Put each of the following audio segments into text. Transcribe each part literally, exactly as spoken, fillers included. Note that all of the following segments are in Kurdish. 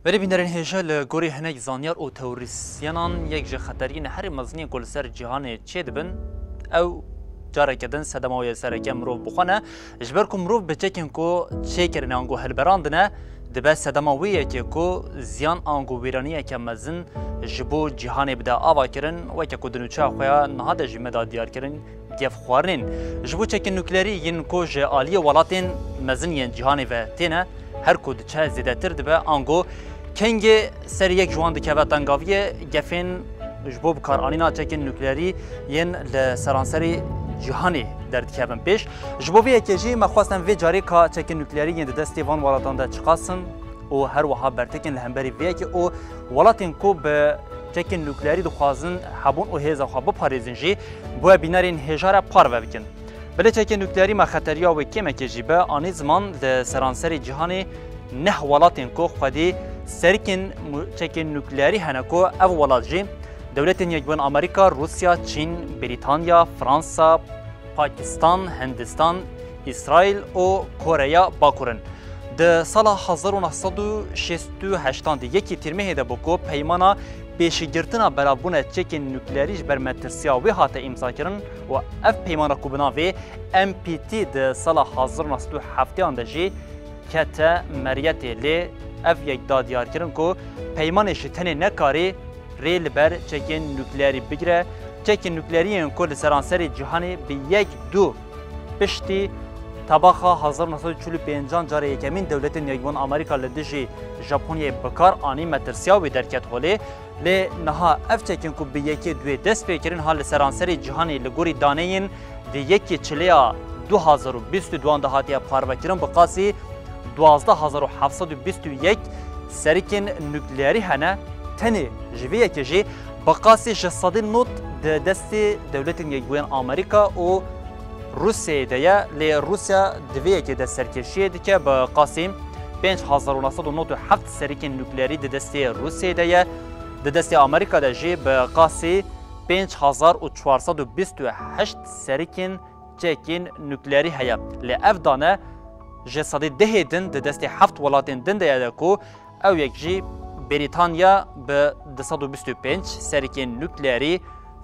Belê bînerên hêja, li gorî hinek zanyar û teorîsyenan, yek ji xeteriyên herî mezin yên ku li ser cîhanê çêdibin, ew careke din sedema wê sereke mirov bi xwe ne. Ji ber ku mirov bi çekên ku çêkirine ango hilberandine, dibe sedema wê yekê ku ziyan ango wêraniyeke mezin ji bo cîhanê bide avakirin, weke ku di nûçeya xwe ya niha de jî me da diyarkirin, gefxwarinên ji bo çekên nukleerî yên ku ji aliyê welatên mezin yên cîhanê ve têne, her ku diçe zêdetir dibe, ango kengê ser yek ji wan dikeve tengaviyê, gefên ji bo bikaranîna çekên nukleerî yên li seranserê cîhanê derdikevin pêş. Ji bo vê yekê jî me xwest em vê carê ka çekên nukleerî yên di destê van welatan de çiqas in û her wiha bertekên li hemberî vê yekê û welatên ku bi çekên nukleerî dixwazin hebûn û hêza xwe biparêzin jî, bi we bînerên hêja re parve bikin. Belê çekên nukleerî me xeteriya wê kêmekê jî be, anî ziman li seranserê cîhanê neh welatên ku xwedî serikên mu-, çekên nukleerî hene ku ev welat jî Dewletên Yekbûn Amerîka, Rûsya, Çîn, Brîtanya, Fransa, Pakistan, Hindistan, Îsraîl û Koreya Bakur in. Di sala hezar û neh sed û şêst û heştan de yekê Tîrmehê de bû ku peymana pêşîgirtina belavbûna çekên nukleerî ji ber metirsiya wê hate îmzakirin û ev peymana ku bi navê N P T di sala hezar û neh sed û hefteyan de jî kete meriyetê, lê ev yek da diyarkirin ku peymanê ji tenê nekarî rê li ber çekên nukleerî bigire. Çekên nukleerî yên ku li seranserê cîhanê bi yek du piştî tebaxa hezar neh sed û çil û pêncan carê yekemîn Dewletên Yekbûn Amerîka li dijî Japonyayê bi kar anî, metirsiya wê derket holê. Lê niha ev çekên ku bi yekê duyê dest pê kirin, ha li seranserê cîhanê li gorî daneyên di yekê çileya du hazar û bîst û duan de hatiye parvekirin, bi qasî duwazdeh hezar û heft sed û bîst û yek serikên nukleerî hene. Tenê ji vê yekê jî bi qasî ji sedî nod di destê Dewletên Yekbûyên Amerîka û Rûsyayê de ye, lê Rûsya di vê yekê de serkêşiyê dike, bi qasî pênc hezar û neh sed û nod û heft serikên nukleerî di destê Rûsyayê de ye, di destê Amerîka de jî bi qasî pênc hezar û çar sed û bîst û heşt serikên çekên nukleerî heye. Lê ev dane ji sedî dehê din di destê heft welatên din de ye de ku ew yek jî Brîtanya bi du sed û bîst û pênc serikên nukleerî,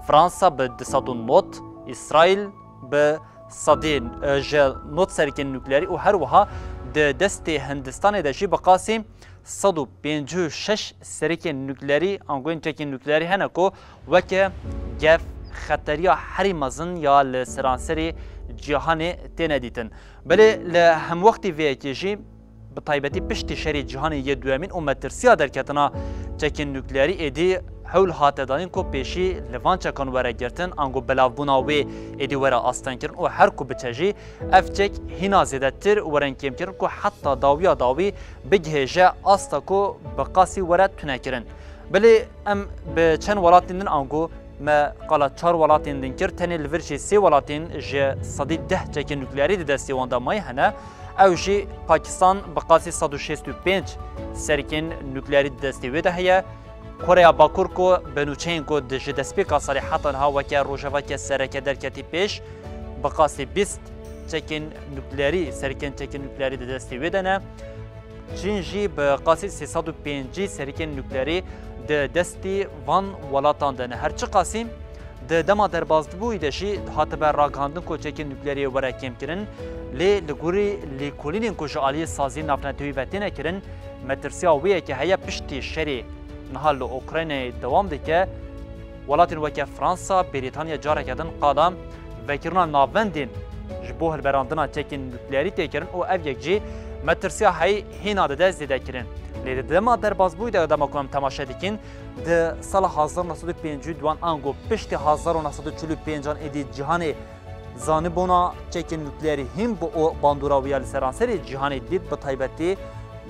Fransa bi du sed û nod, Îsraîl bi sedî, e, ji nod serikên nukleerî û her wiha di destê Hindistanê de jî bi qasî sed û pêncî û şeş serikên nukleerî, ango yên çekên nukleerî hene ku weke gef xeteriya herî mezin ya li seranserê cîhanê têne dîtin. Belê li hemwextî vê yekê jî, bi taybetî piştî şerê cîhanê yê duyemîn û metirsiya derketina çekên nukleerî êdî hewl hate danîn ku pêşî li van çekan were girtin, ango belavbûna wê êdî were astengkirin û her ku biçe jî ev çek hîna zêdetir werin kêmkirin ku heta dawiya dawî bigihêje asta ku bi qasî were tunekirin. Belê em bi çend welatên din, ango me qala çar welatên din kir, tenê li vir jî sê welatên ji sedî deh çekên nukleerî di destê wan de mayî hene. Ew jî Pakistan bi qasî sed û şêst û pênc serikên nukleerî di destê wê de heye. Koreya Bakur ku bi nûçeyên ku di ji destpêka salê heta niha weke rojeveke sereke derketî pêş, bi qasî bîst çekên nukleerî, serikên çekên nukleerî di destê wê de ne. Çîn jî bi qasî sê sed û pêncî serikên nukleerî di destî van welatan de ne. Her çiqasî di dema derbasbûyî de jî hatibe ragihandin ku çekên nukleerî were kêmkirin, lê li gorî lêkolînên ku ji aliyê saziyên navnetewî ve têne kirin, metirsiya wê yekê heye. Piştî şerê niha li Ukraynayê dewam dike, welatên weke Fransa, Brîtanya careke din qala vekirina navendên ji bo hilberandina çekên nukleerî tê kirin û ev yek jî metirsiya heyî hîna dide zêdekirin. Lê di dema derbasbûyî de, dema ku em temaşe dikin, di sala hezar neh sed û pêncî û duan ango piştî hezar û neh sed û çil û pêncan êdî cîhanê zanibûna çekên nukleerî hîn bû û bandora wî ya li seranserê cîhanê dît, bi taybetî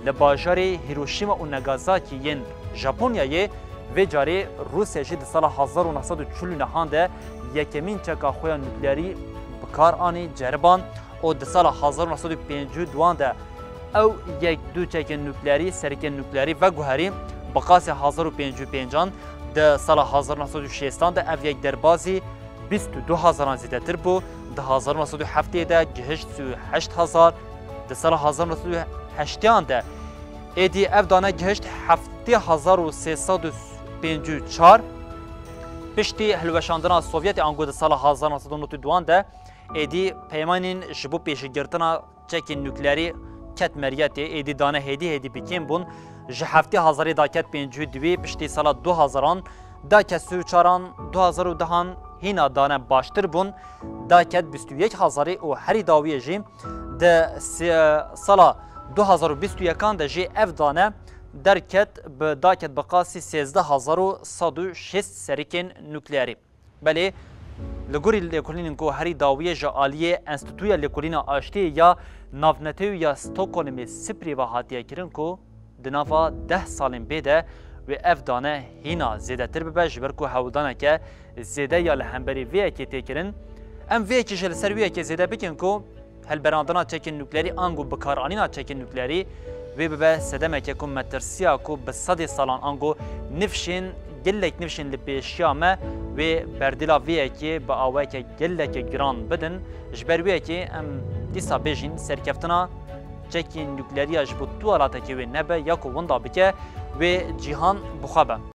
li bajarê Hiroşîma û Nagasakî yên Japonyayê. Vê carê Rûsya jî di sala hezar û neh sed û çil û nehan de yekemîn çeka xwe ya nukleerî bi kar anî, ceriban û di sala hezar û neh sed û pêncî û duan de ew yek du çekên nukleerî, serikên nukleerî veguherî, bi qasî hezar û pêncî û pêncan, di sala hezar û neh sed û şêstan de ev yek derbazî bîst û du hezaran zêdetir bû, di hezar û neh sed û heftê de gihişt sî û heşt hezar, di sala hezar û neh sed û heştêyan de Êdî ev dane gihişt heftê hezar û sê sed û pêncî û çar. Piştî hilweşandina Sovyetê ango di sala hezar neh sed û nod û duan de êdî peymanên ji bo pêşîgirtina çekên nukleerî ket meriyetê, êdî dane hêdî hêdî bi kêm bûn. Ji heftê hezarî daket pêncî û duwî, piştî sala du hezaran daket sî û çaran, du hezar û dehan hîna dane baştir bûn, daket bîst û yek hezarî û herî dawiyê jî di sê-, sala du hezar û bîst û yekan de jî ev dane derket bi daket bi qasî sêzdeh hezar û sed û şêst serikên nukleerî. Belê, li gorî lêkolînên ku herî dawiyê ji aliyê Enstîtuya Lêkolîna Aştiyê ya Navnetewî ya Stockholmê Sipirê ve hatiye kirin ku di nava deh salên bê de wê ev dane hîna zêdetir bibe, ji ber ku hewldaneke zêde ya li hemberî vê yekê tê kirin. Em vê yekê jî li ser wê yekê zêde bikin ku hilberandina çekên nukleerî ango bikaranîna çekên nukleerî wê bibe sedemeke ku metirsiya ku bi sedê salan ango nifşên, gelek nifşên li pêşiya me wê berdêla vê yekê bi awayeke geleke giran bidin. Ji ber wê yekê em dîsa bêjin serkeftina çekên nukleerî ya ji bo tu welatekê wê nebe ya ku winda bike, wê cîhan bi xwe be.